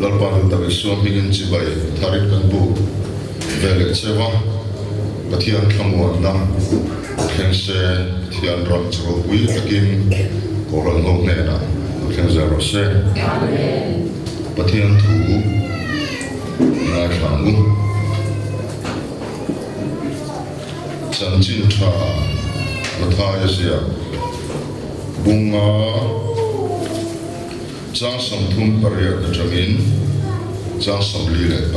Lalpa hnu tak Isua hmingin chibai tharin kan buk ve leh cheu a, Pathian thlamuanna thleng se, Pathian ram chu ropui takin Kohhran ho hnenah lo thleng zel rawh se. Pathian thu i ngaithla ang u. Chanchin tha Mathaia ziak bunga Chang 38 atangin chang 42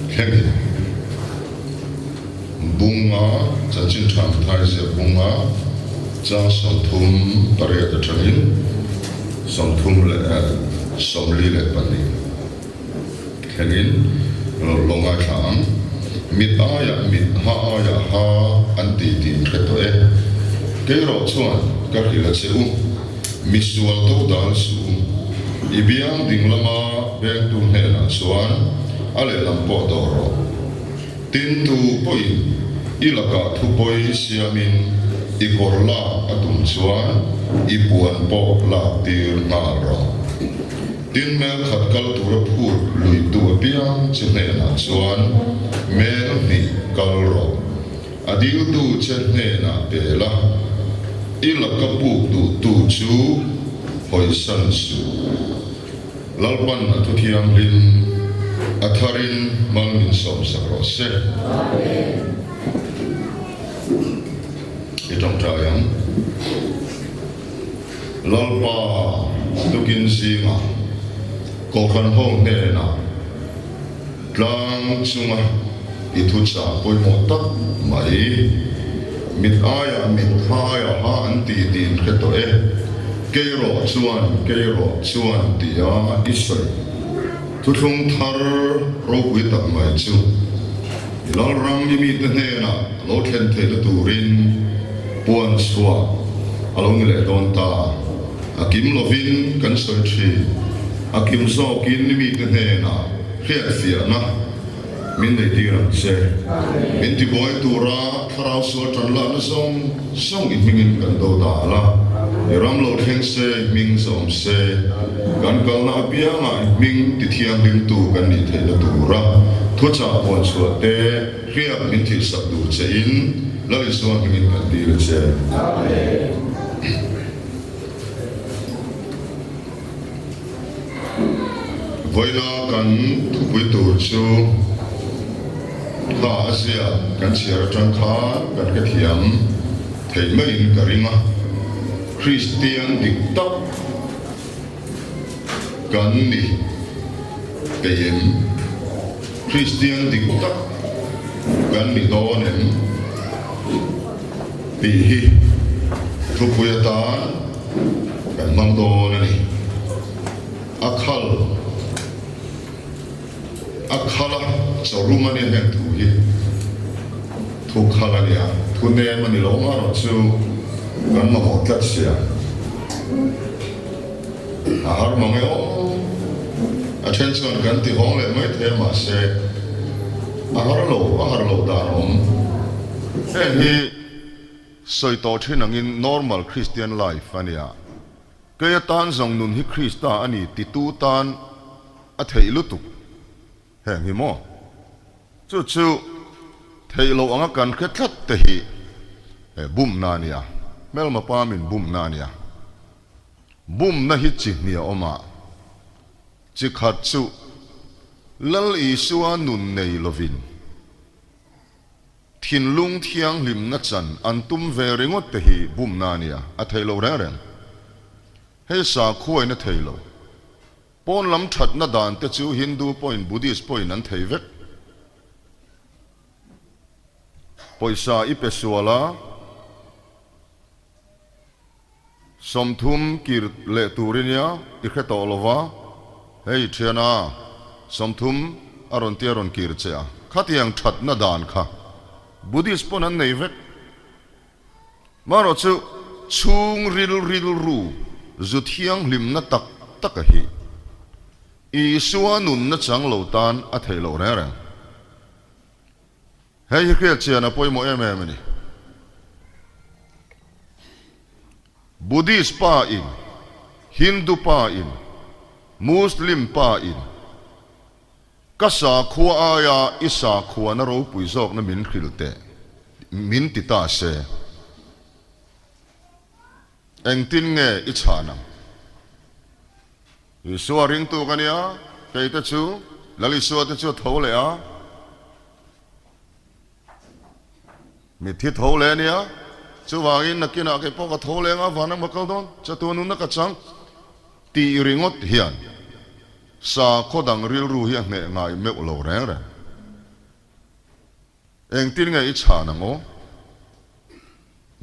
thlengin bunga chanchin tha Mathai ziak bunga chang 38 atangin 42 thlengin lo ngaithla ang. Mit aiah mit, ha aiah ha an ti tih in hre tawh e. Keirawh chuan ka hrilh a che u, misual to dan suh u. I biang ding lama vengtu hnenah chuan a lehlam pawh dawh rawh. Tin tu pawhin i lakah thupawi siamin i kawr lak a tum chuan i puan pawh lak tir nghal rawh. Tin, mel khat kal tura phut luitu apiang che hnenah chuan mel hnih kal rawh. A diltu che hnenah pe la, i laka puk duhtu chu hawisan suh. Lalpan a thuthianghlim a tharin mal min sawmsak rawh se. I tawngtai ang. Lalpa tukin zingah Kohhran ho hnenah tlang chunga i thuchah pawimawh tak mai, mit aiah mit, ha aiah ha an ti tih in hre tawh e, keirawh chuan keirawh chuan tia i sawi thuthlung thar ropui tak mai chu i Lalram i mite hnenah lo thlen theihna turin puan chhuah a lo ni leh dawn ta. A kim lovin kan sawi thin. A kim zawkin ni mite hnenah hriatfiahna min neitir ang che. Min tibuai tura thlarau sual tan lahna zawng zawng i hmingin kan do dal a. I ram lo thleng se, i hming zawm se, kan kalna apiangah i hming tithianghlimtu kan nih theihna tura thuchah puan chhuah te, Hriat min thihsak duh che in Lal Isua hmingin kan dil a che. Amen. Vawiina kan thupui tur chu kha a ziak kan chhiar atang khan kan hrethiam thei maiin ka ring a, Kristian dik tak kan ni peih em? Kristian dik tak kan ni dawn em? Tih hi thupui atan kan hmang dawn a ni. A khal a khal a, chawrum a nia heng thu hi thu khal a nia, thu nem a ni lo marawh chu kan mamawh tlat sia. A har mang e aw. A then chuan kan ti hawng leh mai thei a mahse a har lo, a har loh dan a awm. Heng hi sawi tawh thin angin normal Christian life a nia. Kei atan zawng nun hi Krista a ni titu tan a theih lutuk. Heng hi maw? Chu chu theih loh anga kan hre tlat te hi bumna a nia, hmelma pa min bumna a nia. Bumna hi chi hnih a awm a, chi khat chu Lal Isua nun nei lovin thinlung thianghlimna chan an tum ve ringawt te hi bumna a nia, a theih loh reng reng. Hei sakhuain a thei lo. Pawn lam thatna dan te chu Hindu pawhin Buddhist pawhin an thei vek. Pawisa i pe sual a, 30 kir leh tur i nia, i hre tawh lo va, hei thiana, 30 a rawn tia rawn kir che a, khatiang thatna dan kha Buddhist pawn an nei vek. Marawh chu chhungril rilru zu thianghlimna tak tak a hi Isua nunna chang lo tan a theih loh reng reng. Hei hi hriat chian a pawimawh em em a ni. Buddhist pa in, Hindu pa in. Muslim pa in ka sakhua aia i sakhuana ropui zawkna min hrilh teh min ti ta se. Engtin nge i chhan ang? Isua ringtu ka nia, kei te chu Lal Isua te chu a tho leh a. Mitthi tho leh a nia, chuvangin nakinah kei pawh ka tho leh anga van ang ka kal dawn, chatuan nunna ka chang tih ringawt hian sakhaw dang rilru hi a hneh ngai meuh lo reng reng. Engtin nge i chhan ang aw?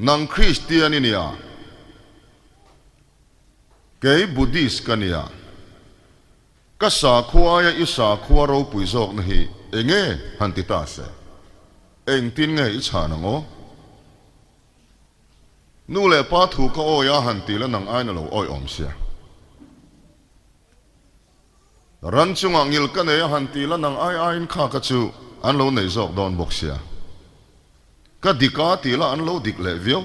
Nang Kristian i nia, kei Buddhist ka nia. Ka sakhua aia i sakhua ropui zawkna hi enge han ti ta se? Engtin nge i chhan ang aw? Nu leh pa thu ka awi a han ti la nang aiin a lo awi awm sia. Ran chungah ngil ka nei a han ti la nang ai aiin kha ka chu an lo nei zawk dawn bawk sia. Ka dik a ti la an lo dik leh viau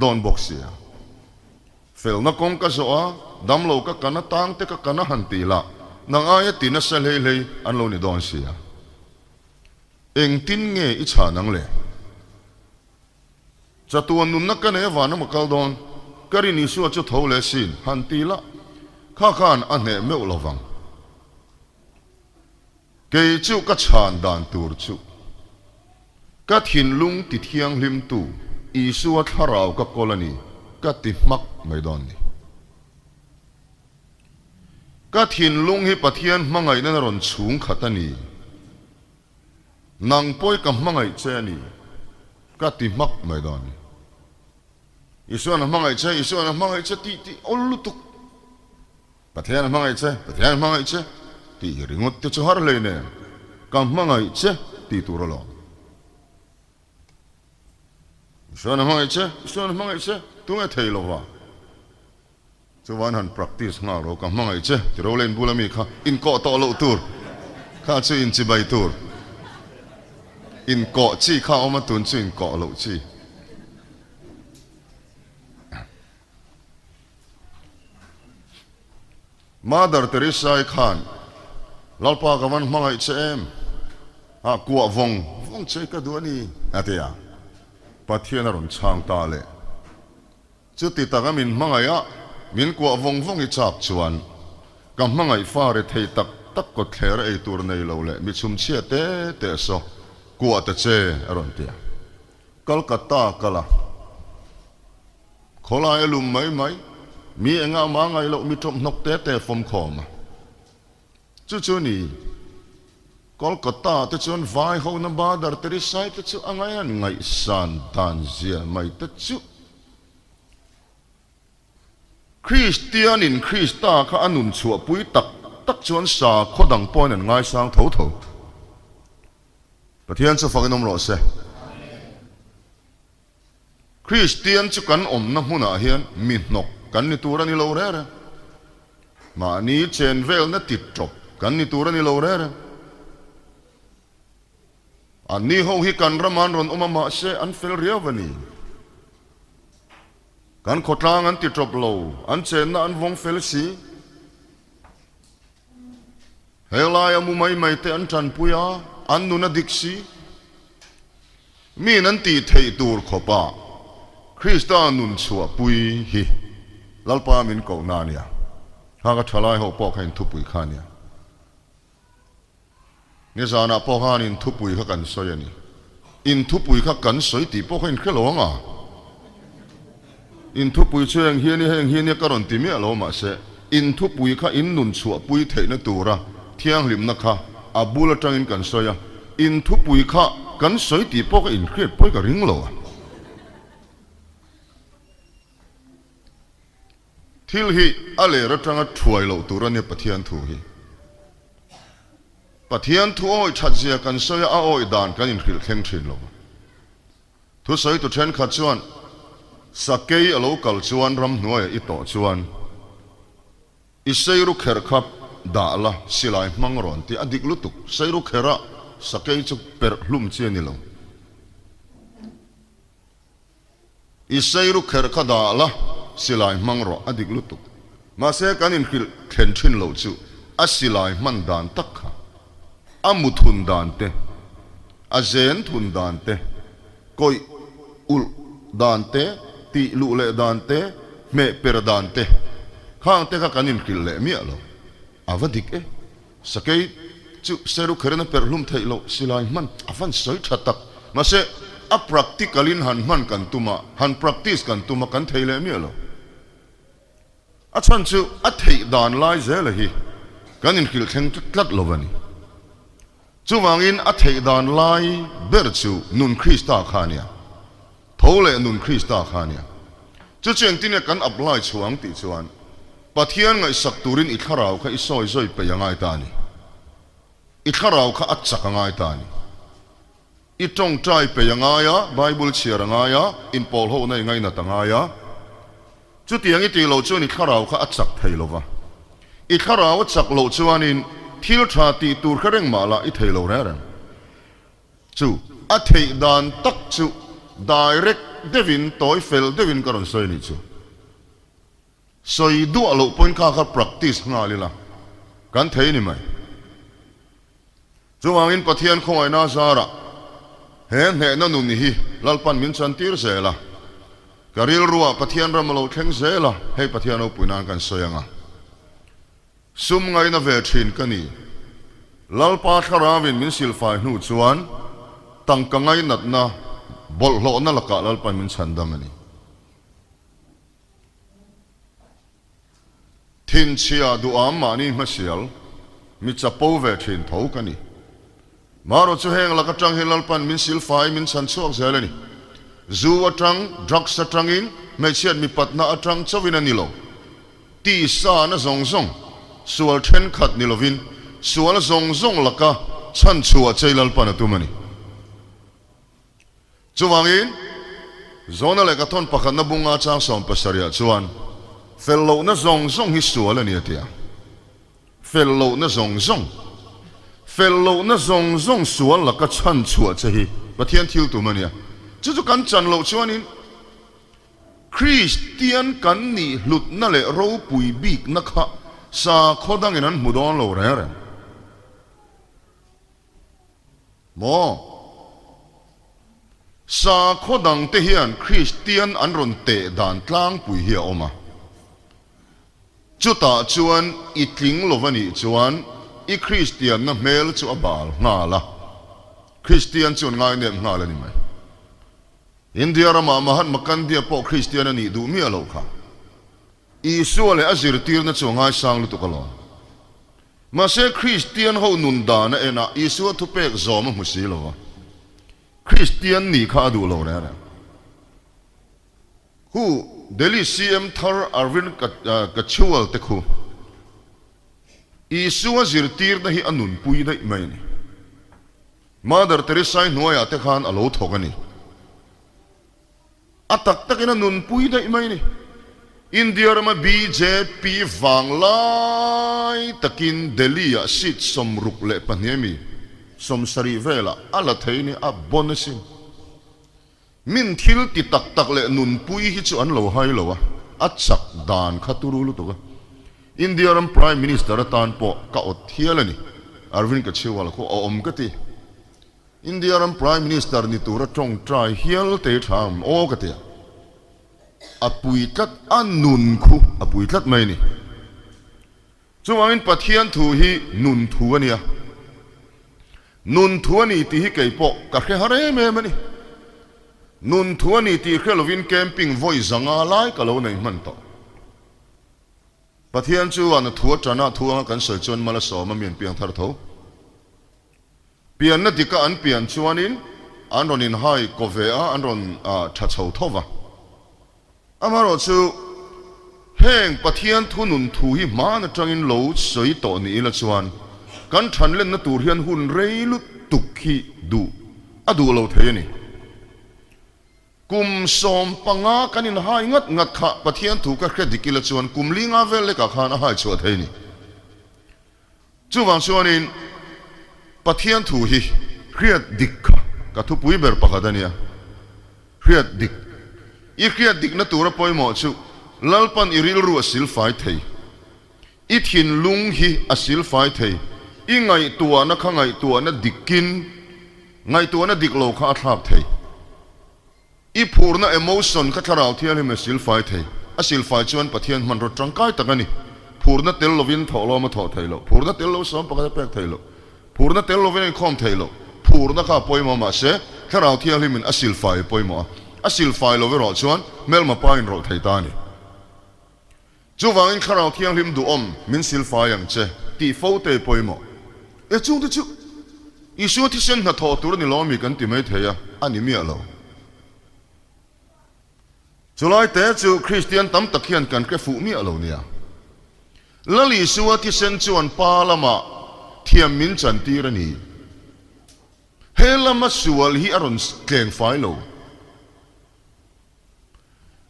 dawn bawk sia. Felna kawng ka zawh a, damlo ka kan a tang te ka kan a han tih lah nang aia ti nasa hlei hlei an lo ni dawn sia. Engtin nge i chhan ang le? Chatuan nunna ka nei avana ma kal dawn, ka rin Isua chu tho leh sin han ti lah kha khan a hneh meuh lo vang. Kei chu ka chhan dan tur chu ka thinlung ti thianghlimtu Isua thlarau ka kawl a ni ka ti hmak mai dawn ni. Ka thinlung hi Pathian hmangaihna na rawn chhung khat a ni. Nang pawi ka hmangaih che a ni ka ti hmak mai dawn ni. Isuan a hmangaih che, Isuan a hmangaih che tih tih awl lutuk. Pathian a hmangaih che, Pathian a hmangaih che tih ringawt te chu har hlei nen ka hmangaih che tih tur alawm. Isuan a hmangaih che, Isuan a hmangaih che tunge thei lo va? Chuan han practice nghal ro ka hmangaih che ti ro lane bula mi kha inkawh tawh loh tur kha chu inchibai tur inkawh chi kha awm a tun chu inkawh loh chi. Mother Teresa-i khan, Lalpa ka van hmangaih che em? A kuah vawng vawng che ka duh a ni, a ti a. Pathian a rawn chhang ta leh. Chuti taka min hmangaih a, min kuah vawng vawng i chak chuan, ka hmangaih fa rethei tak tak kawtthler ei tur nei lo leh mi chhumchhia te te saw kuah ta che, a rawn ti a. Calcutta a kal a. Khawlai a lum mai mai, mi engah mah ngaih loh mi ṭawmhnawk te te fawm khawm a. Chu chu ni, Kolkata te chuan vai ho na Badar te risai te chu a ngai an ngaihsan dan zia mai te chu. Kristian in Krista kha a nun chhuahpui tak tak chuan sakhaw dang pawhin an ngaisang tho tho. Pathian chu fak in awm rawh se. Kristian chu kan awmna hmunah hian mi hnawk kan ni tur a ni lo reng reng. Mahni chen velna ti tawp kan ni tur a ni lo reng reng. Anni ho hi kan rama an rawn awm a mahse an fel riau a ni. Kan khawtlang an ti tawp lo, an chenna an vawng fel si. He laia mu mai mai te an tanpui a, an nun a dik si. Miin an tih theih tur khawpa Krista nun chhuahpui hi Lalpa min kohna a nia. Kha ka thalai ho pawh kha inthupui kha a nia. Nizanah pawh khan inthupui kha kan sawi a ni. Inthupui kha kan sawi tih pawh kha inhre lo ang a. Inthupui chu eng hi a nia, heng hi a nia ka rawn ti miah lo mahse inthupui kha in nun chhuahpui theihna tura thianghlimna kha a bul atangin kan sawi a. Inthupui kha kan sawi tih pawh kha inhriat pawi ka ring lo a. Thil hi a ler atanga thuai loh tur a nia Pathian thu hi. Pathian thu awih that zia kan sawi a, a awih dan kan inhrilh thleng thin lo. Thusawitu thenkhat chuan, Sakei a lo kal chuan ramhnuaiah i tawh chuan i seiru kherh kha dah la, silai hmang rawn tih a dik lutuk. Seiru kherh a sakei chu perh hlum chi a ni lo. I seiru kherh kha dah la, silai hmang rawh, a dik lutuk. Mahse kan inhrilh thlen thin loh chu a silai hman dan tak kha, a mu thun dan te, a zen thun dan te, kawih ulh dan te, tih luh leh dan te, hmeh per dan te, khang te kha kan inhrilh leh miah lo. A va dik e. Sakei chu seru kherin a perh hlum theih loh silai hman a van sawi tha tak. Mahse, a practical in han hman kan tum a, han practice kan tum a, kan thei leh miah lo. A chhan chu a theih dan lai zela hi kan inhrilh thleng tlat lo a ni. Chuvangin a theih dan lai ber chu nun Krista kha a nia. Tho leh nun Krista kha a nia. Chu chu engtin nge kan apply chhuah ang tih chuan Pathian ngaihsak turin i thlarau kha i sawi zawi peih a ngai ta a ni. I thlarau kha a chak a ngai ta a ni. I tawngtai peih a ngai a, Bible chhiar a ngai a, inpawl hohna i ngainat a ngai a. Chutiang i tih loh chuan i thlarau kha a chak thei lo va. I thlarau a chak loh chuanin thil tha tih tur kha reng mah lah i thei lo reng reng. Chu a theih dan tak chu direct deuhin, tawi fel deuhin ka rawn sawi a nih chu. Sawi duah loh pawhin kha kha practice nghal ila kan thei ni mai. Chuvangin Pathian khawngaihna zarah he hnehna nun hi Lalpan min chantir zel a, ka rilruah Pathian ram a lo thleng zel a, hei Pathian ropui nan kan sawi ang a. Sum ngaina ve thin ka ni. Lalpa thlarauin min silfai hnu chuan tangka ngainatna bawlhhlawhna lakah Lalpan min chhandam a ni. Thinchhia duham mahni hmasial, mi chapo ve thin tho ka ni. Marawh chu heng lak atang hi Lalpan min silfai min chhan chhuak zel a ni. Zu atang, drugs atangin, hmeichhiat mipatna atang chauhin a ni lo. Tisa na zawng zawng, sual thenkhat ni lovin, sual zawng zawng laka chhan chhuah chei Lalpan a tum a ni. Chuvangin, Jona leh Kathawn pakhatna bunga chang 70ah chuan, Fel lohna zawng zawng hi sual a ni a ti a. Fel lohna zawng zawng. Fel lohna zawng zawng sual laka chhan chhuah che hi Pathian thil tum a nia. Chu chu kan chan loh chuanin Kristian kan nih hlutna leh ropui bikna kha sakhaw dangin an hmu dawn lo reng reng. Maw? Sakhaw dangte hian Kristian an rawn teh dan tlangpui hi a awm a. Chutah chuan i tling lo va nih chuan i Kristianna hmel chu a bal nghal a, Kristian chu an ngainep nghal a ni mai. India ramah Mahatma Gandhi-a pawh Kristian a nih duh miah loh kha. Isua leh a zirtirna chu a ngaisang lutuk alawm. Mahse, Kristian ho nun dan a en a, Isua thupek zawm a hmu si lo va. Kristian nih kha a duh lo reng reng. Khu Delhi CM thar Arvind Kejriwal te khu Isua zirtirna hi a nunpui daih mai a ni. Mother Teresa-i hnuaiah te khan a lo thawk a ni. A tak takin a nunpui daih mai a ni. India rama bjp vanglai takin Delhi-ah seat 62 ami 70 velah a la thei ni a bon asin. Min thil ti tak tak leh nunpui hi chu an lo hai lo a, a chak dan kha turu lutuk a. India ram Prime Minister atan pawh ka awt hial a ni. Arvind Kejriwal khaw a awm ka ti. India ram Prime Minister ni tura tawngtai hial te tha ang aw ka ti a, a pui tlat, a nun khu a pui tlat mai a ni. Chuvangin Pathian thu hi nun thu a nia, nun thu a ni tih hi kei pawh ka hre har em em a ni. Nun thu a ni tih hre lovin camping vawi zanga lai ka lo nei hman tawh. Pathian chuan a thu atana thu anga kan sawi chuan mal a sawm a mi an piang thar tho. Pianna dika an pian chuanin an rawn inhai kaw ve a, an rawn tha chho tho va. Amaherawhchu, heng Pathian thunun thu hi hman atangin lo sawi tawh ni ila chuan kan thanlenna tur hian hun rei lutuk hi duh a duh lo thei a ni. Kum 15 kan inhai ngat ngat kha Pathian thu ka hre dik ila chuan kum linga vel lekah khan a hai chhuah thei a ni. Chuvang chuanin Pathian thu hi hriat dik kha ka thupui ber pakhat a nia. Hriat dik. I hriat dikna tura pawimawh chu Lalpan i rilru a silfai thei. I thinlung hi a silfai thei. I ngaihtuahna kha ngaihtuahna dikin ngaihtuahna dik lo kha a thlak thei. I phurna emotion kha Thlarau Thianghlim a silfai thei. A silfai chuan Pathian hmanraw tangkai tak a ni. Phurna tel lovin thawhlawm a thawh theih loh. Phurna tel lo sawm pakhat a pek theih loh. Phurna tel lovin a inkhawm theih loh. Phurna kha a pawimawh mahse Thlarau Thianghlimin a silfai a pawimawh a. A silfai lo erawh chuan hmelma pa inrawlh thei ta a ni. Chuvangin Thlarau Thianghlim duhawm min silfai ang che tih fo te pawimawh. E chungte chu Isua thisen hnathawh tur a ni lawmi kan ti mai thei a, a ni miah lo. Chulai te chu Kristian tam tak hian kan hre fuh miah lo nia. Lal Isua thisen chuan Pa lamah thiam min chantir a ni. He lama sual hi a rawn tleng fai lo.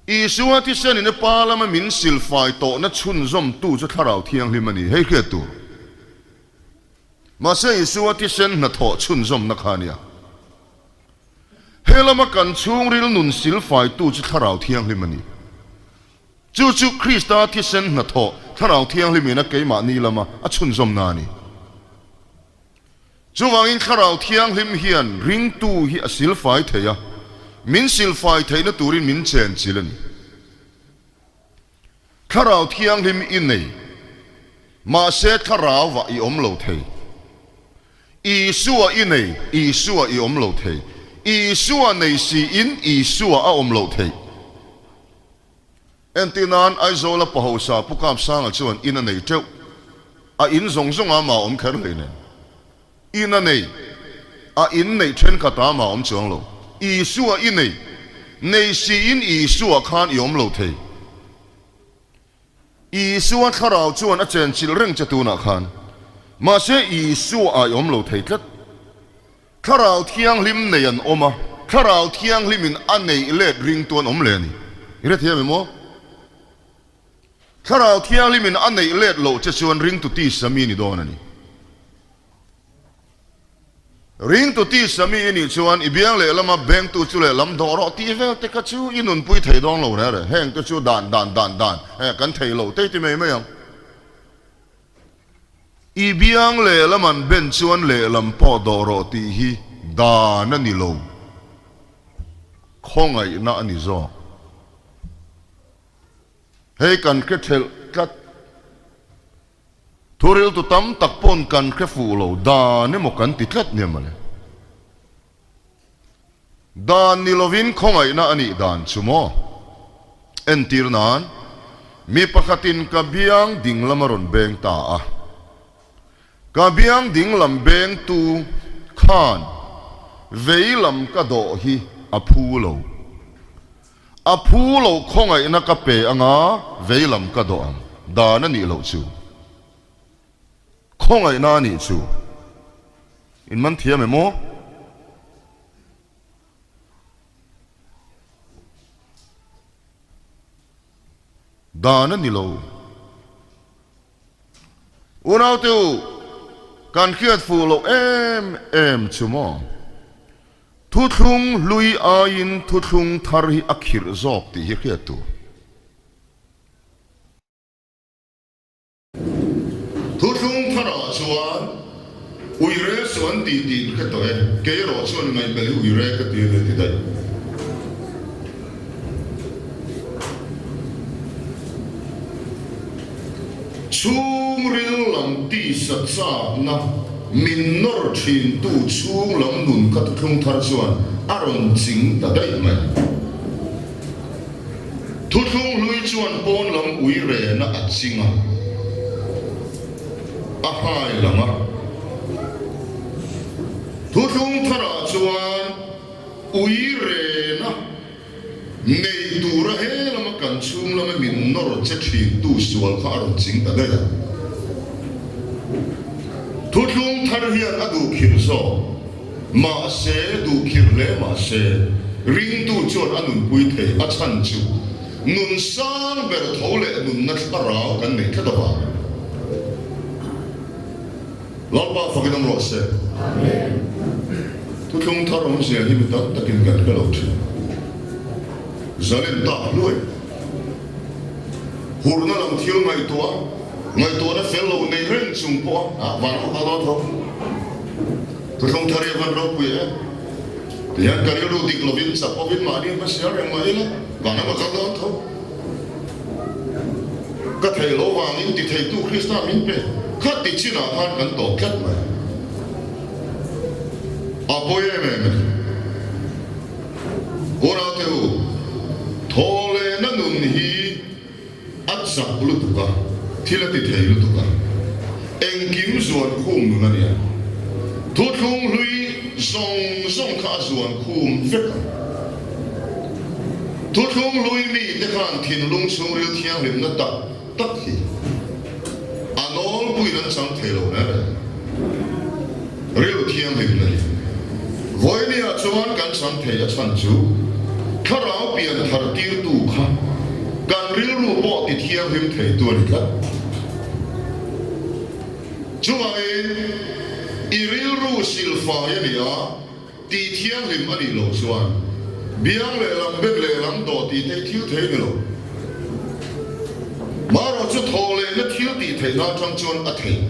Isua thisenin a Pa lama min silfai tawhna chhunzawmtu chu Thlarau Thianghlim a ni. Hei hriat tur. Mahse Isua thisen hnathawh chhunzawmna kha a nia. He lama kan chhungril nun silfaitu chu Thlarau Thianghlim a ni. Chu chu Krista thisen hnathawh Thlarau Thianghlimin a keimahni lama a chhunzawmna a ni. Chuvangin Thlarau Thianghlim hian ringtu hi a silfai thei a, min silfai theihna turin min chenchilh a ni. Thlarau Thianghlim i nei, mahse Thlarauah i awm lo thei. Isua i nei, Isua i awm lo thei. Isua nei siin Isua a awm loh theih. Entir nan Aizawla Pahosa Pu Kapsanga chuan in a nei teuh. A in zawng zawng a mah awm kher hlei nen. In a nei. A in neih thenkhat a mah awm chuang lo. Isua i nei. Nei siin Isua khan i awm lo thei. Isua thlarau chuan a chenchilh reng che tunah khan. Mahse Isua ah i awm lo thei tlat. Thlarau Thianghlim nei an awm a, Thlarau Thianghlimin a neih let ringtu an awm leh a ni. I hrethiam em aw? Thlarau Thianghlimin a neih let loh che chuan ringtu tisa mi ni dawn a ni. Ringtu tisa mi i nih chuan i biang lehlama bengtu chu lehlam dawh rawh tih vel te kha chu i nunpui thei dawn lo reh reh. Heng te chu dan dan dan dan kan thei lo te i ti mai mai ang. I biang lehlam an ben chuan lehlam pawh dawh rawh tih hi dan a ni lo, khawngaihna a ni zawk. Hei kan hre thelh tlat. Thuriltu tam tak pawn kan hre fuh lo, dan emaw kan ti tlat nia mawle. Dan ni lovin khawngaihna a nih dan chu maw? Entir nan, mi pakhatin ka biang dinglam a rawn beng ta a. Ka biang dinglam bengtu khan veilam ka dawh hi a phu lo. A phu loh khawngaihna ka pe anga veilam ka dawh ang. Dan a nih loh chu. Khawngaihna a nih chu. In man thiam em aw? Dan a ni lo. Unaute u, kan hriat fuh loh em em chu maw? Thuthlung hlui aiin thuthlung thar hi a khirh zawk tih hi hriat tur. Thuthlung tharah chuan Uire suh an ti tih in hre tawh e, kei erawh chuan ngaihbel hi Uire ka ti a ni a ti daih. Chhungril lam tisa chakna min nawr thintu chhung lam nun kha thuthlung thar chuan a rawn ching ta daih mai. Thuthlung hlui chuan pawn lam ui rena a ching a, a hai lang a. Thuthlung tharah chuan ui rena nei tura he lama kan chhung lama min nawr che thintu sual kha a rawn ching ta daih a. Thuthlung thar hian a duhkhirh zawk. Mahse, duhkhirh hle mahse, ringtu chuan a nunpui thei a chhan chu nun sang ber tho leh nunna thlarau kan nei tlat avang a ni. Lalpa fakin awm rawh se. Thuthlung thar awmzia hi mi tam takin kan hre lo thin. Zalen tak hluai. Hurna lam thil ngaihtuah. Ngaihtuahna fel lo nei reng chung pawh a van a kal dawn tho. Thuthlung thar hi a van ropui e. Tihian ka rilru dik lovin chak pawhin mahni hmasial reng mah ila van a kal dawn tho. Ka theih loh vangin ti theitu Krista min pe kha ti chinah khan kan tawp tlat mai. A pawi em em a ni. Unaute u, thawhlehna nun hi a chak lutuk a, thil a ti thei lutuk a, engkim zuan khum nun a nia. Thuthlung hlui zawng zawng kha a zuan khum vek a. Thuthlung hlui mite khan thinlung chhungril thianghlimna tak tak hi a nawlpuiin an chang thei lo hle reng. Rilru thianghlimna hi Vawinia chuan kan chang thei a chhan chu thlarau pian thar tirtu kha kan rilru pawh ti thianghlim theitu a ni tlat. Chuvangin i rilru silfai a ni a. Tih thianghlim a nih loh chuan biang lehlam ben lehlam dawh tih theih thil thei ni lo. Marawh chu thawh lehna thil tih theihna atang chuan a theih.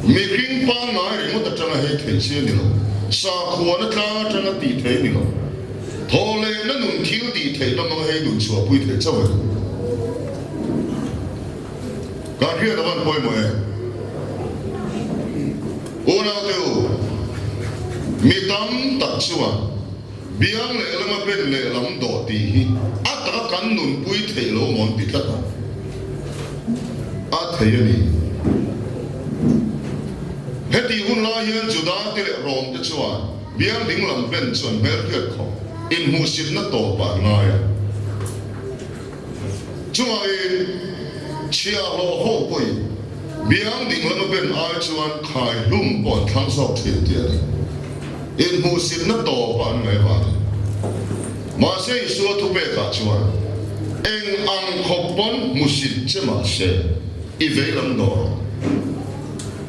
Mihring pangngai ringawt atanga hei theih chi a ni lo. Sakhuana tlang atanga tih theih ni lo. Thawh lehna nun thil tih theihna hmanga hei nun chhuahpui theih chauh a ni. Kan hriat a van pawimawh e. Unaute u, mi tam tak chuan biang lehlama ben lehlam dawh tih hi a taka kan nunpui theih lo maw an ti tlat a. A thei a ni. Hetih hun lai hian Juda te leh Rom te chuan biang dinglam ben chu an hmelhriat khawp inhmuhsitna tawp ah an ngai a. Chuvangin, chhiahhlawh ho pawhin biang ding lama ben ai chuan khai hlum pawh an thlang zawk thin tih a ni. Inhmuhsitna tawpah an ngaih vangin. Mahse Isua thupekah chuan, Eng ang khawp pawn hmusit che mahse, i veilam dawh rawh.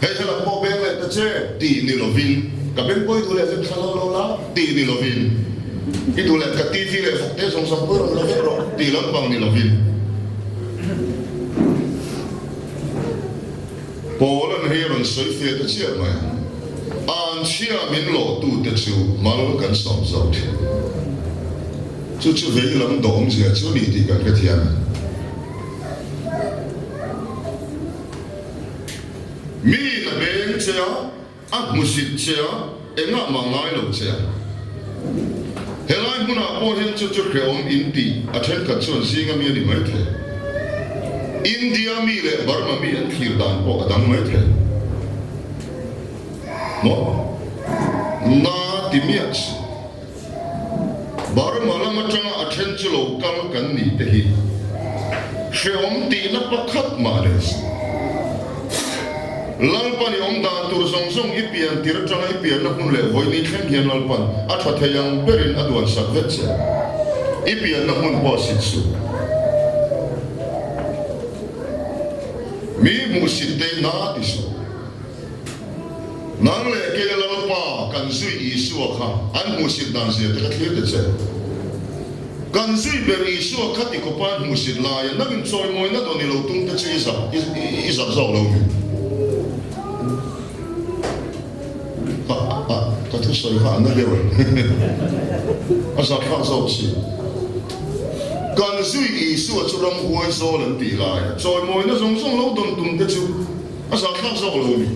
Hei helam pawh beng leh ta che tih ni lovin, ka beng pawi duh leh vek thla lo lo la tih ni lovin, i duh leh ka TV leh vawk te zawng zawng pawi rawn la vek rawh tih lampang ni lovin. Paul-a'n hei a rawn sawi fiah ta chiah mai a, Anchhia min lawhtute chu mal kan sawm zawk thin. Chu chu veilam dawhawmzia chu ni tih kan hrethiam e. Mi na beng che a, a hmusit che a, engah mah ngai lo che a. Helai hmunah pawh hian chu chu hrehawm in tih a thenkhat chuan zinga mi a ni maithei. India mi leh Burma mi an thlir dan pawh a dang maithei. Maw? Na ti miah suh. Burma lam atanga a then chu lo kal kan nih te hi hrehawm tihna pakhat mah nei suh. Lalpan i awm dan tur zawng zawng i pian tir atanga i pianna hmun leh vawiin thleng hian Lalpan a tha thei ang berin a duan sak vek che. I pianna hmun pawh sit suh. Mi hmuhsit te na ti suh. Nang leh keia Lalpa kan zui Isua kha an hmuhsit dan zia te ka thlir ta che. Kan zui ber Isua kha ti khawpa an hmuhsit laia nang in chawimawina dawn i lo tum te chu i zak i zak zawk lo mi? Ka a ka thusawi kha a na deuh em? A zakthlak zawk si. Kan zui Isua chu ramhuai zawl an tih laia chawimawina zawng zawng lo dawn tum te chu A zahthlak zawk lo a ni.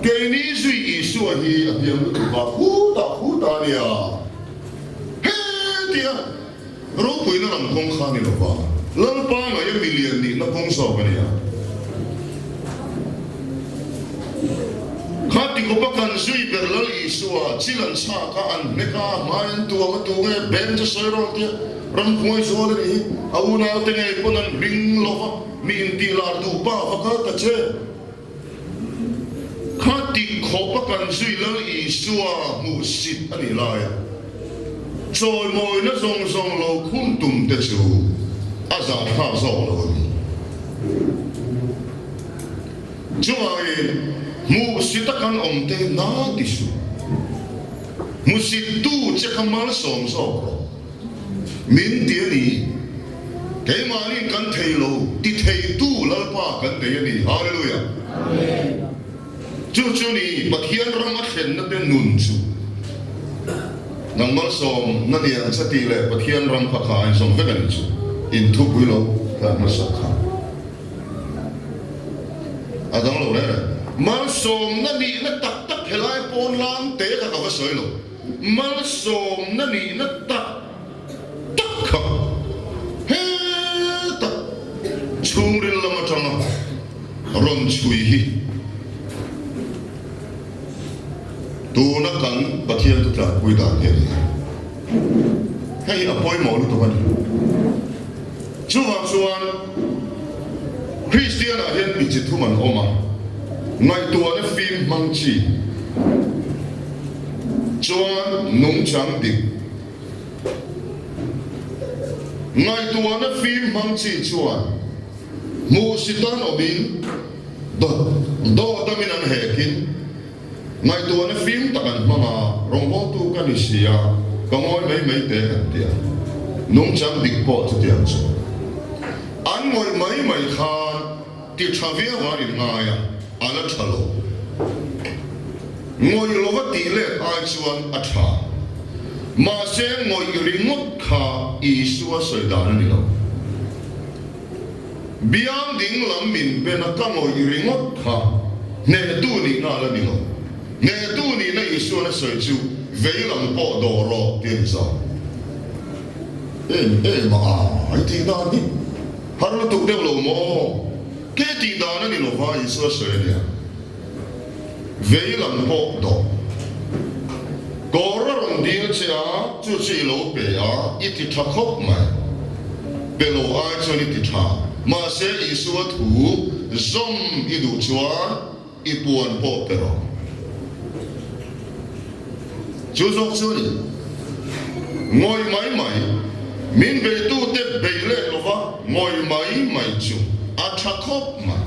Keini zui Isua hi a hniam lutuk a, khutah khutah a nia. Hetia ropuina lam kawng kha a ni lova, Lalpa ngaia milian nihna kawng zawk a nia. Kha tikawpa kan zui ber Lal Isua chil an chhak a, an hnek a, hmai an tuam a, tunge beng chu sawi rawh tia ramhnuai zual a nih hi, a unaute ngei pawn an ring lova. Mi intih lar duh pa va kal ta che. Kha tik khawpa kan zui Lal Isua hmuh sit a nih laia chawimawina zawng zawng lo khum tum te chu a zahthlak zawk lo a ni. Chuvangin hmuh sita kan awm te na ti suh. Hmusit tu che kha malsawm zawk rawh. Min ti a ni. Keimahniin kan thei lo ti theitu Lalpa kan nei a ni. Hallelujah! Chu chu ni Pathian ram a thlenna te nun chu nang malsawm na niang che tih leh Pathian ram kha kha a inzawm vek a ni chu inthupui lo tlan hmasak kha a dang lo reng reng. Malsawmna nihna tak tak helai pawn lam te kha ka va sawi lo. Malsawmna nihna tak tak kha heta chhungril lam atanga rawn chhui hi tuna kan Pathian chu tlanpui dan hi a ni a, hei hi a pawimawh lutuk a ni. Chuvang chuan Kristianah hian mi chi thum an awm a, ngaihtuahna fim hmang chi chuan nungchang dik, Ngaihtuahna fim hmang chi chuan hmuhsitan awmin dawt damin an hekin ngaihtuahna fim tak an hmang a, rawngbawltu ka ni si a, ka ngawi mai mai te an ti a. Nungchang dik pawh chutiang chu an ngawih mai mai khan Ti tha viau a in ngai a, a la tha lo. Ngawih lova tih let ai chuan a tha. Mahse ngawih ringawt kha Isua sawi dan a ni lo. Biang ding lam min ben a ka ngawih ringawt kha hnehtu nihna a la ni lo. Hnehtu nihna Isuan a sawi chu vei lam pawh dawh rawh ti a ni zawk. Em em a ai tih dan hi. Har lutuk deuh lo maw? Ke tih dan a ni lo va, Isua sawi a nia. Vei lam pawh dawh. Kawr a rawn dil che a, chu chu i lo pe a, i ti tha khawp mai. Pe lo ai chuan i ti tha. Mahse Isua thu zawm i duh chuan I puan pawh pe rawh. Chu zawk chu a ni. Ngawih mai mai, min beitute bei let lova ngawih mai mai chu a tha khawp mai.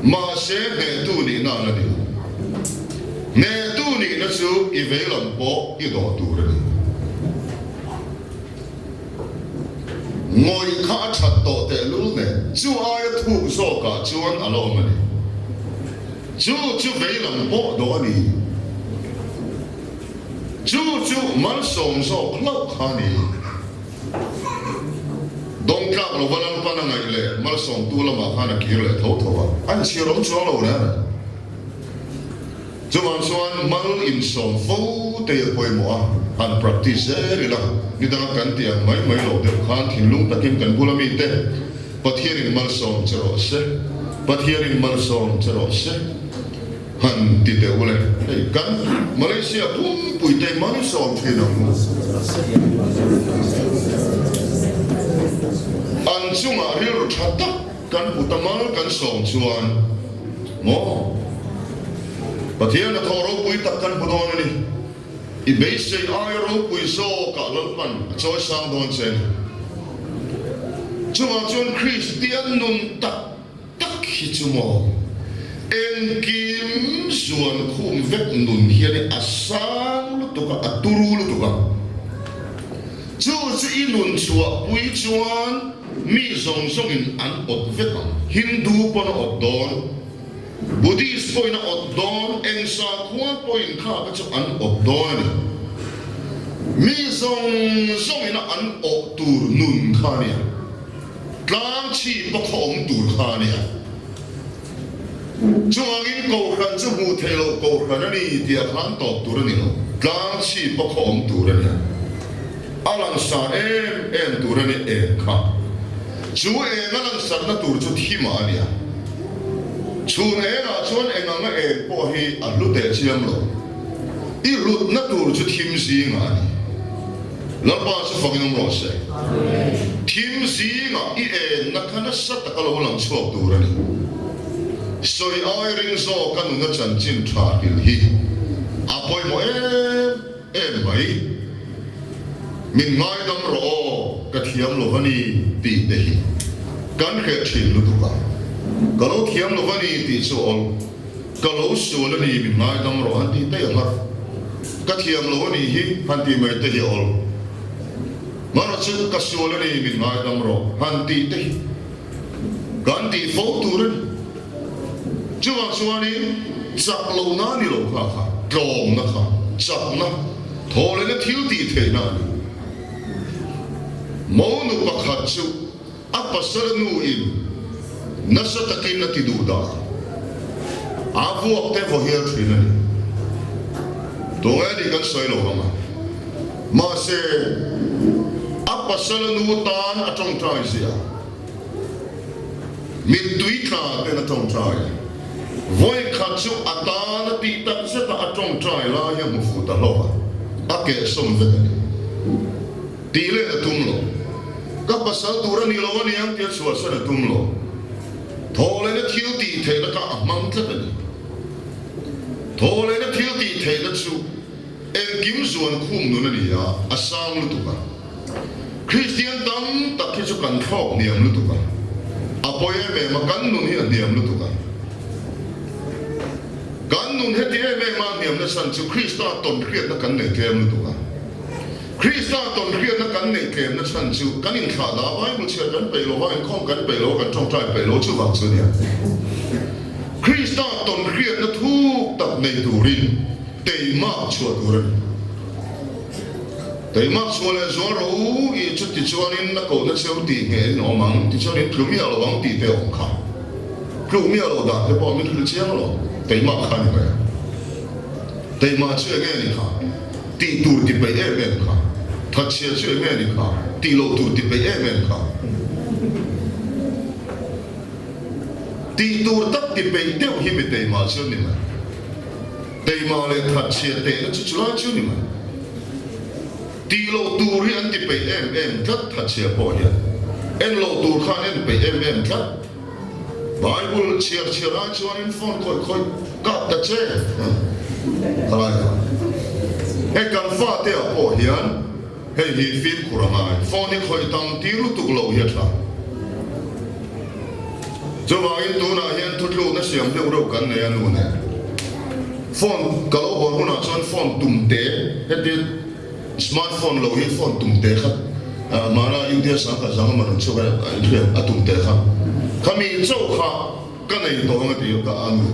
Mahse hnehtu nihna a la ni lo. Hnehtu nihna chu i veilam pawh i dawh tur a ni. Ngawih kha a that tawh tehlul nen chu aia thuk zawkah chuan a la awm a ni. Chu chu veilam pawh dawh a ni. Chu chu malsawm zawk hlauh kha a ni. Dawngtlak lova Lalpan a ngaih leh malsawmtu lamah khan a kir leh tho tho a, a inchhir awm chuang lo reng a ni. Chuvang chuan mal insawm fo te a pawimawh a, han practice zel ila, nidanga kan tih ang mai mai loh deuh khan thinlung takin kan bula mite Pathianin malsawm che rawh se, Pathianin malsawm che rawh se han ti teh u le. Hei kan Malaysia pumpui te malsawm thin ang u. An chungah rilru tha tak Kan put a mal kan sawm chuan maw Pathian a thawh ropui tak kan hmu dawn a ni. I beisei aia ropui zawkah Lalpan a chawi sang dawn che a ni. Chuvang chuan Kristian nun tak tak hi chu maw engkim zuan khum vek nun hian i a sang lutuk a, a turu lutuk a. Chu chu i nun chhuahpui chuan Mi zawng zawngin an awt vek ang. Hindu pawn a awt dawn, Buddhist pawhin a awt dawn, eng sakhua pawhin kha kha chu an awt dawn a ni. Mi zawng zawngin a an awh tur nun kha a nia. Tlang chhip a khaw awm tur kha a nia. Chuvangin Kohhran chu hmuh theih loh Kohhran a ni tih a khan tawp tur a ni lo. Tlang chhip a khaw awm tur a nia. A langsar em em tur a ni eng kha. Chu eng a langsarna tur chu thimah a nia. Chhun engah chuan eng anga eng pawh hi a hlu teh chiam lo. I hlutna tur chu thim zingah a ni. Lalpa chu fakin awm rawh se. Thim zingah i enna kha nasa taka lo lang chhuak tur a ni. Sawi ai ring zawka nuna chanchin tha hrilh hi a pawimawh em em mai. Min ngaidam rawh aw, ka thiam lo va ni tih te hi kan hreh thin lutuk a. Ka lo thiam lo va ni tih chu awl. Ka lo sual a ni min ngaidam rawh han tih daih a har. Ka thiam lo a nih hi han tih mai te hi a awl. Marawh chu ka sual a ni, min ngaidam rawh han tih te hi kan tih fo tur a ni. Chuvang chuanin chak lohna a ni lo kha kha, tlawmna kha chakna, thawhlehna thil tih theihna a ni. Monu pakhat chu A pasal nu in nasa takin a ti duh dah. A vuak te vaw hial thin a ni. Tunge a nih kan sawi lo vang a. Mahse, a pasal a nu tan a tawngtai zia. Mittui tla ten a tawngtai. Vawi khat chu a tan a tih tak zet a a tawngtai lai hi a hmu fuh ta hlawk a. A kehsawm vek a ni. Tih leh a tum lo. Ka pasal tur a ni lo a niang tia chhuahsan a tum lo. Thawhlehna thil tih theihna kha a hmang tlat a ni. Thawhlehna thil tih theihna chu engkim zuan khum nun a ni a, a sang lutuk a. Kristian tam tak hi chu kan thlawk hniam lutuk a. A pawi em em a, kan nun hi a hniam lutuk a. Kan nun heti em em a hniamna chhan chu Krista tawnhriatna kan nei tlem lutuk a. Krista tawnhriatna kan neih tlemna chhan chu kan inthlah dah Bible chhiar kan peih lo va, inkhawm kan peih lo, kan tawngtai peih lo chuvang chu nia. Krista tawnhriatna thuk tak nei turin teimak chhuah tur a ni. Teimak chhuah leh zual rawh u i chuti chuanin a kohna cheu tih ngheh in awm ang, tichuan in tlu miah lo ang tih te a awm kha. Tluk miah lo dan te pawh min hrilh chiang lo, teimak kha a ni mai a. Teimak chu enge ni kha? Tih tur ti peih em em kha. Thatchhia chu eng nge ni kha? Tih loh tur ti peih em em kha. Tih tur tak ti peih deuh hi mi teimah chu a ni mai. Teimah leh thatchhia tehna chu chulai chu a ni mai. Tih loh tur hi an ti peih em em tlat thatchhia pawh hian. En loh tur kha an en peih em em tlat. Bible chhiar chhiar ai chuanin phone khawih khawih kap ta che khalai kha. Hei kan fate ah pawh hian hei hi fimkhur a ngai. Phone hi khawih tam tir lutuk lo hi a tha. Chuvangin tunah hian thutlukna siam deuh reuh kan nei a nu nen. Phone ka lo hawn hunah chuan phone tum te heti Smart phone lo hi phone tum teh kha mahna India sangkhat zanga man an chhuak a inhriat a tum teh kha khami chauh kha ka nei tawh ang a ti ka a nu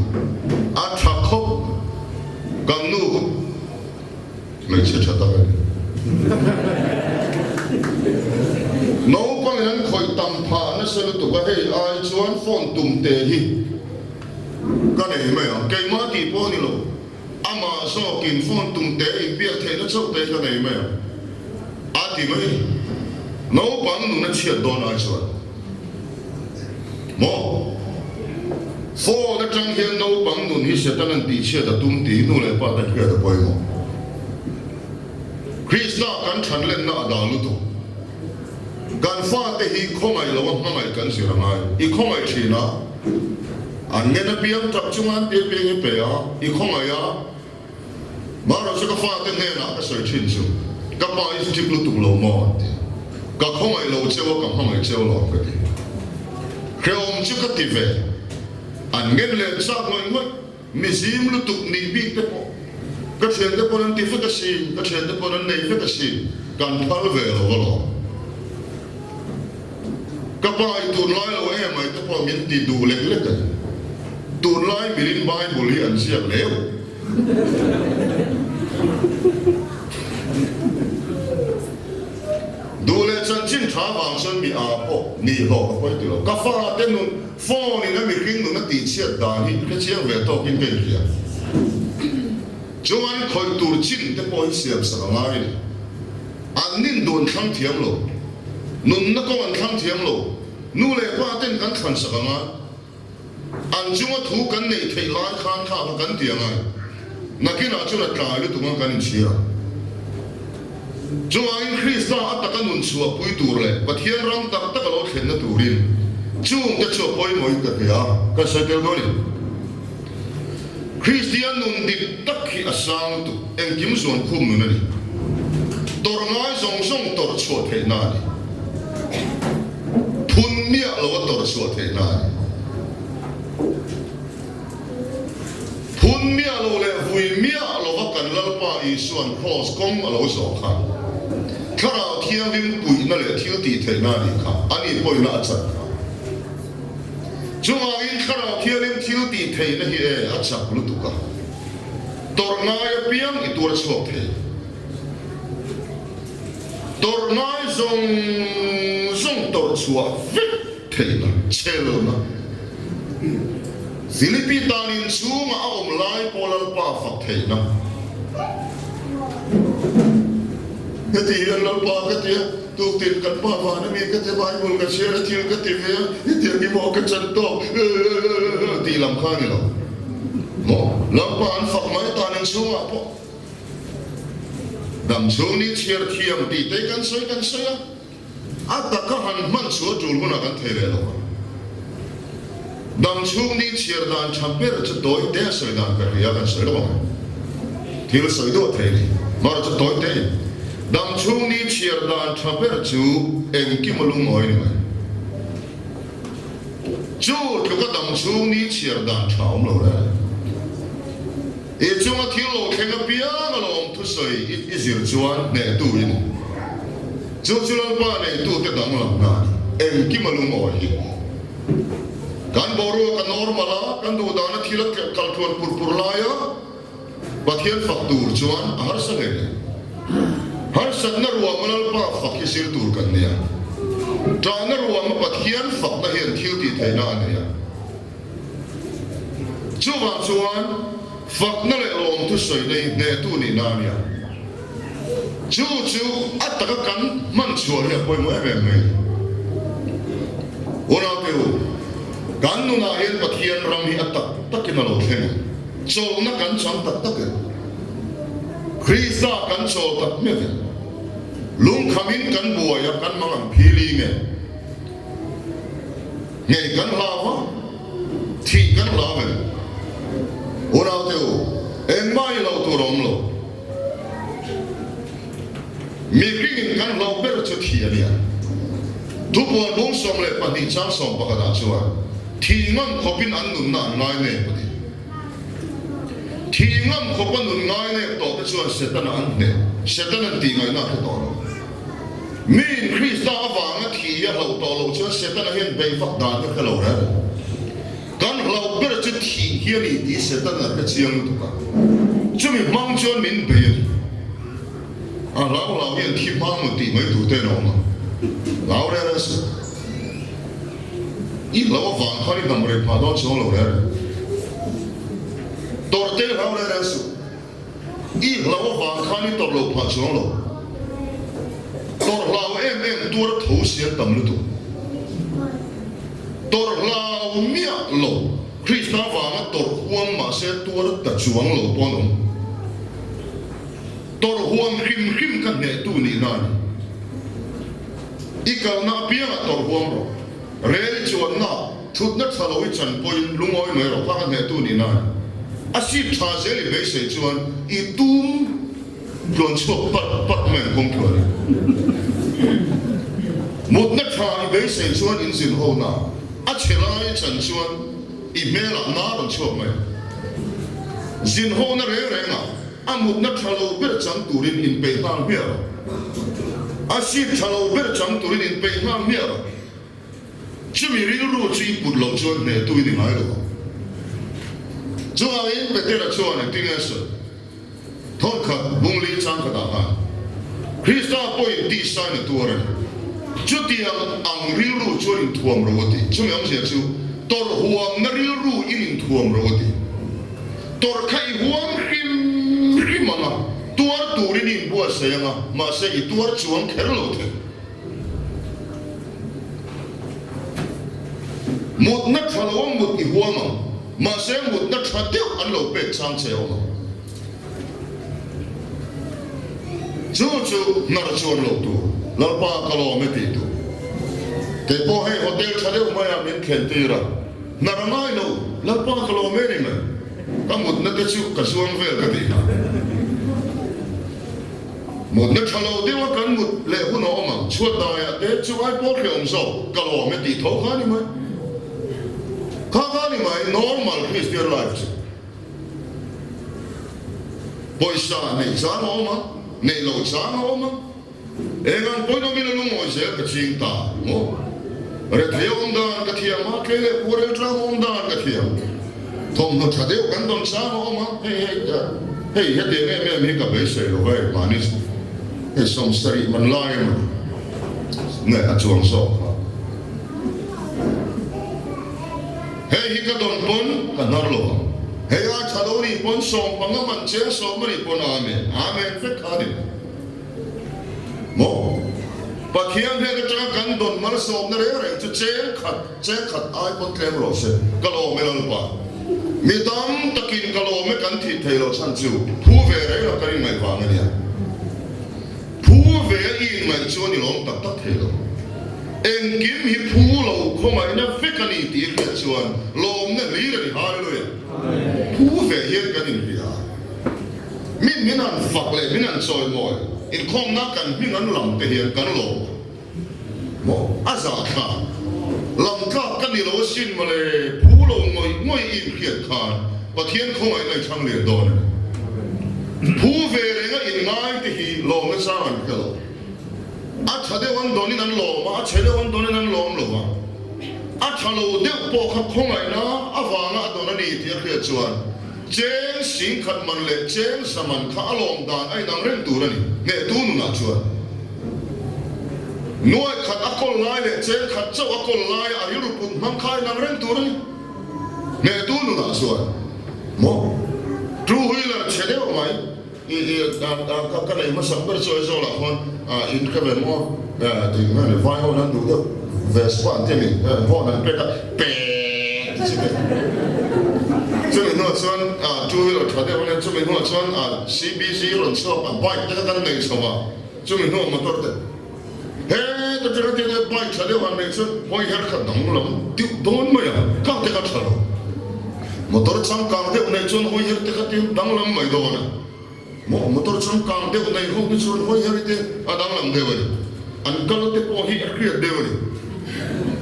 a tha khawp kan nu hmeichhe tha tak a ni. Naupangin an khawih tam phah nasa lutuk a hei ai chuan phone tum teh hi ka nei mai ang keimah tih pawh a ni lo. Amah zawkin phone tum te inbiak theihna chauh te ka nei mai ang a ti mai. Naupang nun a chhiat dawn ai chuan maw? Phone atang hian naupang nun hi Satan an tihchhiat a tum tih nu leh pa te hriat a pawimawh. Krista kan thanlenna a dah lutuk. Kan fate hi khawngaih lo a hmangaih kan zir a ngai. I khawngaih thin a. An ngen apiang tap chunga an tir piang i pe a, i khawngaih a. Marawh chu ka fate hnenah ka sawi thin chu, Ka pa i strict lutuk lo maw? an ti. Ka khawngaih lo cheu a, ka hmangaih cheu lo ang ka ti. Hrehawm chu ka ti ve. An ngen leh chak ngawih ngawih. Mi zim lutuk nih bik te pawh ka thiante pawn an ti vek asin, ka thiante pawn an nei vek asin, kan phal ve lo alawm. Ka pa i tunlai lo em ai te pawh min ti duh lek lek a ni. Tunlai mirin Bible hi an ziak leu. Duh leh chanchin tha vang chuan mi aa pawh nih hlawh ka pawi ti lo. Ka fate nun Phone in a mihring nun a tihchhiat dan hi hre chiang ve tawkin ka inhria. Chuan khawih tur chin te pawh hi siam sak a ngai a ni. An nin duh an thlang thiam lo. Nunna kawng an thlang thiam lo. Nu leh pa ten kan thlan sak a ngai. An chunga thu kan neih theih lai khan kha kha kan ti a ngai. Nakinah chuan a tlai lutuk ang kan inchhir ang. Chuvangin Krista a taka nun chhuahpui tur leh Pathian ram tak tak a lo thlenna turin chungte chu a pawimawhin ka hria a, ka sawi tel dawn in. Kristian nun dik tak hi a sang lutuk, engkim zuan khum nun a ni. Tawrh ngai zawng zawng tawrh chhuah theihna a ni. Phun miah lo a tawrh chhuah theihna a ni. Phun miah lo leh vui miah lova kan Lalpa Isua'n Kraws kawng a lo zawh kha. Thlarau Thianghlim puihna leh thil tih theihna a nih kha, ani pawhina a chan kha. Chuvangin Thlarau Thianghlim thil tih theihna hi e a chak lutuk a, tawrh ngai apiang i tuar chhuak thei. Tawrh ngai zawng zawng tawrh chhuah vek theihna, chhelna. Philippi tan inchhunga a awm lai pawh Lalpa fak theihna. Heti hian Lalpa ka ti a, tuktin kan pa van a mi ka ti, Bible ka chhiar a, thil ka ti ve a, hetiang hi maw ka chan tawk tih lam kha a ni lo maw? Lalpa an fak mai tan inchhungah pawh dam chhung ni chhiar thiam tih te kan sawi kan sawi a. A taka han hman chu a tul hunah kan thei leh lo ang. Dam chhung ni chhiar dan tha ber chu tawi te a sawi dan ka hria kan sawi lo ang. Thil sawi duah thei ni. Mara chu tawi te in. Dam chhung ni chhiar dan tha ber chu engkim a lungawi ni mai. Chu tluka dam chhung ni chhiar dan tha awm lo reng. I chunga thil lo thleng apiang a lawm thusawi i i zir chuan hnehtu i ni. Chu chu Lalpa neitute danglamna a ni. Engkim a lungawi hi. Kan boruak a normal a, kan duhdana thil a kal tluan pur pur laia Pathian fak tur chuan a harsa hle hle. Harsatna ruama Lalpa fak hi zir tur kan nia. Ṭahna ruama Pathian fakna hian thil tih theihna a nei a. Chuvang chuan fakna leh lawmthu sawina hi hnehtu nihna a nia. Chu chu a taka kan hman chhuah hi a pawimawh em em mai. Unaute u, kan nunah hian Pathian ram hi a tak takin a lo thleng ang. Chawlhna kan chang tak tak em? Krista kan chawl tak meuh em? Lungkhamin kan buai a, kan mang ang philing em? Ngei kan hlau a, thih kan hlau em? Unaute u, engmah i hlauh tur a awm lo. Mihringin kan hlauh ber chu thih a nia. Thupuan bung 12 chang 11 ah chuan thih ngam khawpin an nunna an ngai nep a ni. Thih ngam khawpa nun ngai nep tawh te chuan Setana an hneh. Setana'n tih ngaihna a hre tawh lo. Miin Krista avanga thih hi a hlauh tawh loh chuan Setana hian beih vak dan hi a hre lo reng. Kan hlauh ber chu thih hi a ni tih Setana a hre chiang lutuk a, chumi hmang chuan min bei a ni. A hlau hlau hian thi hma maw tih mai tur te an awm a, hlau reng reng suh. I hlauh avang khan i dam rei phah dawn chuang lo reng reng. Tawrh te hlau reng reng suh. I hlau avang khan i tawrh loh phah chuang lo. Tawrh hlau em em tuar tho si an tam lutuk. Tawrh hlau miah lo, Krista vanga tawrh huam mahse tuar ta chuang lo pawh an awm. Tawrh huam hrim hrim ka hnehtu nihna a ni. I kalna apiangah tawrh huam rawh. Rel i chuanna Thutna tha lo i chan pawhin lungawi mai rawh kha ka hnehtu nih nan a seat tha zel i beisei chuan i tum tluan chhuak parh parh mai ang kawng tluan in. Mutna tha i beisei chuan in zin ho na a chhe lai i chan chuan i hmelah na rawn chhuak mai ang. Zin ho na reng reng ah a mutna tha lo ber chang turin in peih nghal hmiah rawh. A seat tha lo ber chang turin in peih nghal hmiah rawh. Chumi rilru chu i put loh chuan hnehtu i ni ngai lo ang. Chuvangin Petera chuan engtin nge a sawi? Thawnkhat bungli changkhatah khan Krista pawhin tisain a tuar a ni. Chutiang ang rilru chuan inthuam ro a ti. Chumi awmzia chu tawrh huamna rilru in inthuam ro a ti. Tawrh kha i huam hrim hrim ang a, tuar turin i inbuatsaih ang a, mahse i tuar chuang kher lo thei. Mutna tha lo a mut i huam ang, mahse mutna tha deuh an lo pek chang che awm ang. Chu chu hnar chuan loh tur, Lalpa ka lawm e tih tur. Kei pawh hei hotel tha deuh maiah min thlen tir a, hnar a ngai lo, Lalpa ka lawm e ni mai. Ka mutna te chu ka zuang vel ka tih hna. Mutna tha lo deuha kan mut leh hun a awm ang, chhuat daiah te chu ai pawl hreh awm zawk, ka lawm e tih tho kha a ni mai. Kha kha a ni mai, normal Christian life chu. Pawisa neih chang a awm ang, neih loh chang a awm ang. Eng ang pawhin awmin a lungawi zel ka ching ta maw? Rethei awm dan ka thiam a, tlei leh puarel tlang awm dan ka thiam. Thawmhnaw tha deuh kan dawn chang a awm a, hei hei hei hetiang em em hi ka beisei lo hei mahni hei 70 man lai emaw nge a chuang zawk kha. Hei hi ka dawn pawn ka hnar lo ang. Hei a tha lo nih pawn 15 man cheng sawm a nih pawn Amen Amen vek kha a ni. Maw? Pathian hnen atanga kan dawn malsawmna reng reng chu cheng khat cheng khat ai pawn tlem rawh se. Ka lawm e Lalpa. Mi tam takin ka lawm e kan thih thei loh chhan chu phu ve reng lo kan inngaih vang a nia. Phu ve a i inngaih chuan i lawm tak tak thei lo. Engkim hi phu lo khawngaihna vek a ni tih i hriat chuan lawmna hlir a ni. Hallelujah! Phu ve hian kan inhria. Min min han fak leh min han chawimawi inkhawmna kan hming an lam te hian kan lawm maw? A zahthlak lam tlak ka ni lo asin mawle, phu lo ngawih ngawih i inhriat khan Pathian khawngaihna i chhang lian dawn a ni. Phu ve renga inngai te hi lawmna chang an hre lo. A tha deuh an dawnin an lawm a, a chhe deuh an dawnin an lawm lo va. A tha lo deuh pawh kha khawngaihna avanga a dawn a ni tih a hriat chuan cheng singkhat man leh cheng za man kha a lawm dan a inang reng tur a ni, hnehtu nunah chuan. Nuai khat a kawl lai leh cheng khat chauh a kawl laia a rilru put hmang kha a inang reng tur a ni, hnehtu nunah chuan. Maw? Two wheeler chhe deuh mai. Ka nei hmasak ber chu Aizawl ah khuan in ka ve maw tih nge ni vai hawn an duh deuh Vespa an ti a mi horn an pek a peet ti chi ve chumi hnuah chuan two wheeler tha deuh ania chumi hnuah chuan CBZ rawn chhuak a bike te kha kan nei chho a chumi hnuah motor te He ta tira te te bike tha deuh han nei chuan hawi her kha danglam deuh dawn mai a, khang te kha tha lo. Motor changkang deuh nei chuan hawi her te kha ti danglam mai dawn a. Maw motor changkang deuh nei ho te chuan hawi her te a danglam deuh a ni. An kal te pawh hi a hriat deuh a ni.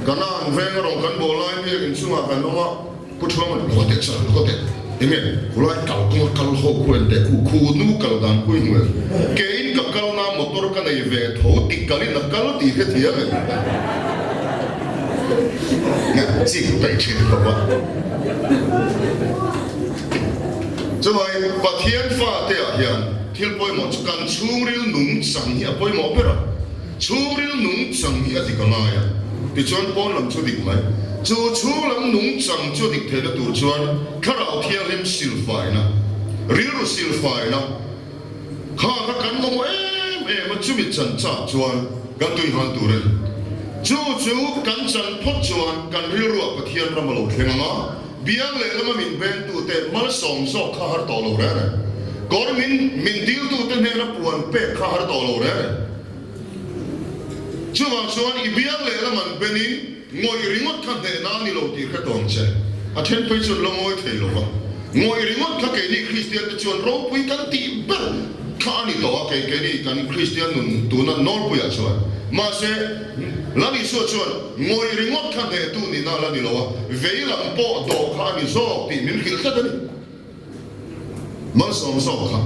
Kanan veng a rawn kan bawh lai mek inchungah kan awm a. Pu Thuama ni khaw teh chuan khaw teh enge khulai kal kawng a kal ho khu en teh khu khu nu kal dan khu i hmu em? Keiin ka kal na motor ka nei ve tho ti kal in a kal tih hre thiam em? Nge chik peih thin khawp a. Chuvangin Pathian fate ah hian thil pawimawh chu kan chhungril nungchang hi a pawimawh ber a. Chhungril nungchang hi a dik a ngai a, tichuan pawn lam chu a dik mai. Chu chhung lam nungchang chu a dik theihna tur chuan Thlarau Thianghlim silfaina, rilru silfaina kha kha kan mamawh em em a, chumi chan chak chuan kan tui nghal tur a ni. Chu chu kan chan phawt chuan kan rilruah Pathian ram a lo thleng ang a, biang lehlam a min bengtute malsawm zawk kha har tawh lo reng reng. Kawr min min diltute hnena puan pek kha har tawh lo reng reng. Chuvang chuan i biang lehlam an benin ngawih ringawt kha hnehna a ni lo tih hre tawng che. A then phei chuan la ngawi thei lo va. Ngawih ringawt kha keini Kristian te chuan ropui kan tih ber kha a ni tawh a, kei keini kan Kristian nun tuna nawlpuiah chuan. Mahse, Lal Isua chuan ngawih ringawt kha hnehtu nihna a la ni lo a, vei lam pawh dawh kha a ni zawk tih min hrilh tlat a ni. Malsawm zawk kha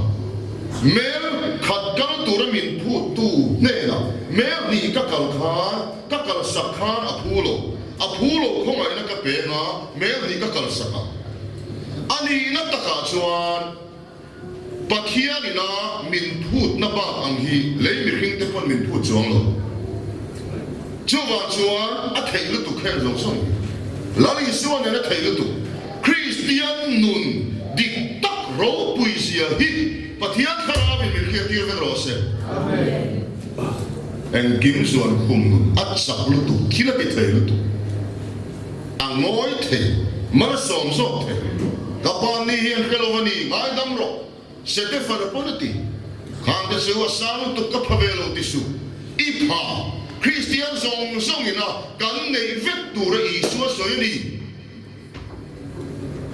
mel khat kal tura min phuttu hnenah mel hnih ka kal khan ka kalsak khan a phu lo, a phu lo khawngaihna ka peng a, mel hnih ka kalsak a. A nihna takah chuan Pathian ina min phutna bak ang hi lei mihringte pawn min phut chuang lo. Chuvang chuan a theih lutuk heng zawng zawng hi. Lal Isua nen a theih lutuk. Kristian nun dik tak ropui zia hi Pathian Thlarauin min hriattir vek rawh se. Engkim chuan khum nun a chak lutuk, thil a ti thei lutuk, a ngawi thei, malsawm zawk thei. Ka pa ni hi an hre lo a ni, ngaidam rawh, Setefana pawn a ti. Khangte chu a sang lutuk ka pha ve lo ti suh. I pha, Kristian zawng zawngin a kan neih vek tura Isua sawi a ni.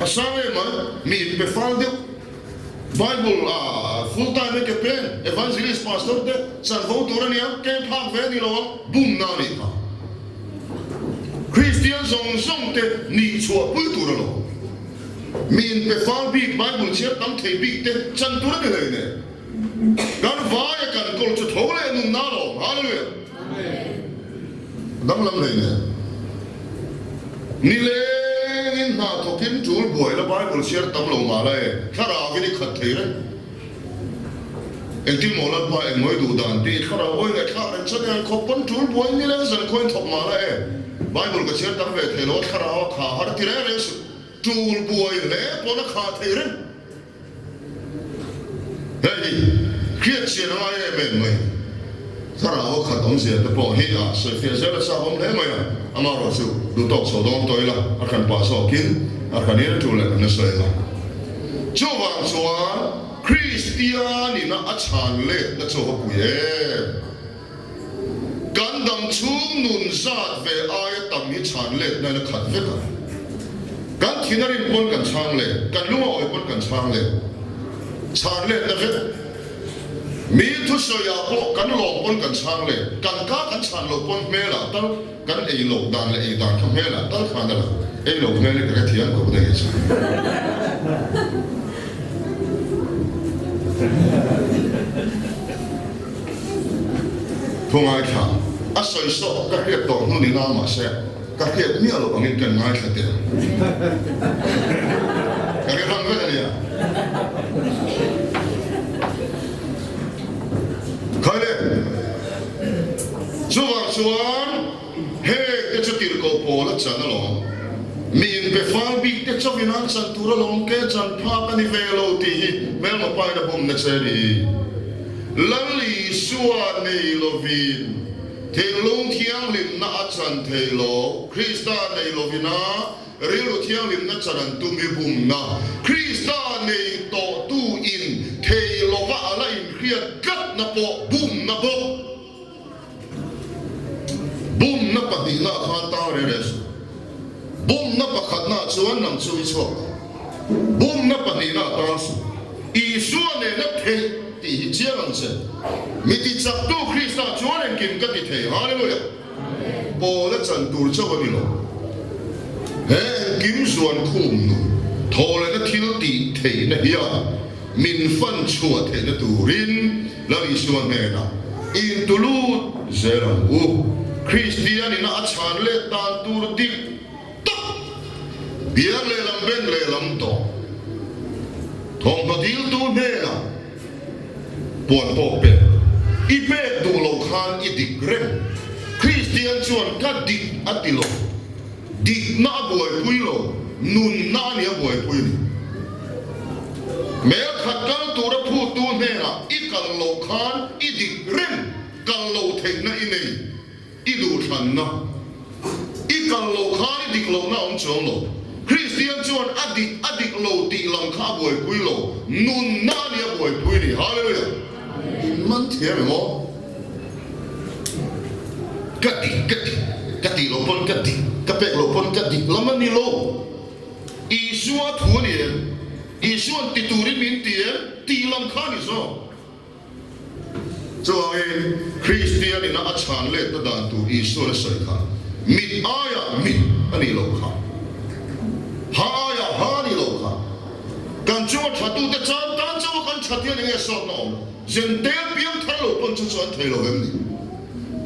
A sang em a, mi inpe fal deuh. Bible a full time e ke pen, evangelist pastor te chanvo tur a nia, keng phak ve a ni lo a, bumna a nih kha. Kristian zawng zawng te nih chhuah pui tur a lo. Mi inpe fal bik, Bible chhiar tam thei bik te chan tur a ni hlei nen. Kan vaia kan kawl chu tho leh nunna alawm. Hallelujah! Danglam hlei nen. Nilengin hna thawkin tul buai la Bible chhiar tam lo mah la e, thlarauin i khat thei reng. Engtin maw Lalpa engmawi duh dan tih thlarau awi ngaihthlak reng chuan eng khawp pawn tul buai nileng zan khawiin thawk mah la e, Bible ka chhiar tam ve thei lo a thlarau a kha har ti reng reng suh. Tul buai hle pawn a kha thei reng. Hei hi hriat chian a ngai em em mai. Thlarau a khat awmzia te pawh hi a sawifiah zel a chak awm hle mai a, amaherawh chu duhtawk chho dawn tawh ila a hran pah zawkin a hran in a tul leh kan la sawi ang a. Chuvang chuan Kristianina a chhan letna chu a va pui em? Kan dam chhung nun zat ve aia tam hi chhan let nain a khat vek a. Kan thin a rim pawn kan chhang let, kan lung a awi pawn kan chhang let. Chhan letna vek. Mi thusawiah pawh kan lawm pawn kan chhang let, kan ka kan chhan loh pawn hmelah tal kan ei loh dan leh ei dan kha hmelah tal khan a lang. Ei loh hmel hi ka hrethiam khawp daih a chu. Thu ngaithla a sawi sawh ka hriat tawh hnu ni na mahse ka hriat miah loh angin kan ngaithla teh ang. Ka ri hrang vek a nia. Khai le, chuvang chuan heng te chu tirhkoh pawl a chan alawm. Mi inpe fal bik te chauhin an chan tur alawm ke chan phak a ni ve lo tih hi hmelma pain a bumna che a ni. Lal Isua nei lovin thinlung thianghlimna a chan thei lo, Krista nei lovina rilru thianghlimna chan an tum hi bumna, Krista nei tawhtu in thei lova a la inhriat tlatna pawh bumna bawk. Bumna pahnihna khan tang reng reng suh. Bumna pakhatna chuan nang chu i chhuak lo. Bumna pahnihna a tang suh. Isua nena theih tih hi chiang ang che. Mi tichaktu Krista chuan engkim ka ti thei. Hallelujah! Pawl a chan tur chauh a ni lo. He engkim zuan khum nun thawhlehna thil tih theihna hian min fan chhuah theihna turin Lal Isua hnenah intulut zel ang u. Kristian ina a chhan let dan tur dik tak biang lehlam ben lehlam tawh thawmhnaw diltu hnenah puan pawh pek i pek duh loh khan i dik reng. Kristian chuan ka dik a ti lo. Dikna a buaipui lo, nunna a ni a buaipui ni. Mel khat kal tura phuttu hnenah i kal loh khan i dik reng, kal loh theihna i nei, i duhthlanna. I kal loh khan i dik lohna a awm chuang lo. Kristian chuan a dik a dik lo tih lam kha a buaipui lo, nunna a ni a buaipui ni. Hallelujah! In man thiam em aw? Ka dik, ka dik, ka tih loh pawn ka dik, ka pek loh pawn ka dik lam a ni lo. Isua thu a ni em? Isua'n ti turin min ti em? Tih lam kha a ni zawk. Chuvangin Kristian ina a chhan letna dan tur Isua'n a sawi kha mit aiah mit a nih loh kha, ha aiah ha a nih loh kha. Kan chunga thatute chan tan chauha kan that hian enge sawtna awm? Zentel piang thar lo pawn chu chu an thei lo em ni?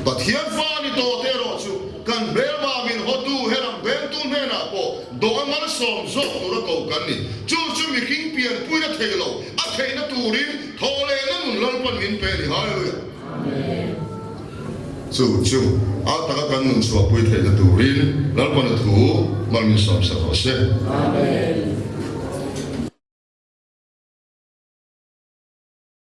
Pathian fa ni tawh te erawh chu kan hmelma min hawtu helam vengtu hnenah pawh dawh a malsawm zawk tura ko kan ni. Chu chu mihring pianpuina thei lo, a theihna turin thawhlehna nun Lalpan min pe a ni. Hallelujah! Chu chu a taka kan nun chhuahpui theihna turin Lalpan a thu mal min sawmsak rawh se. Amen.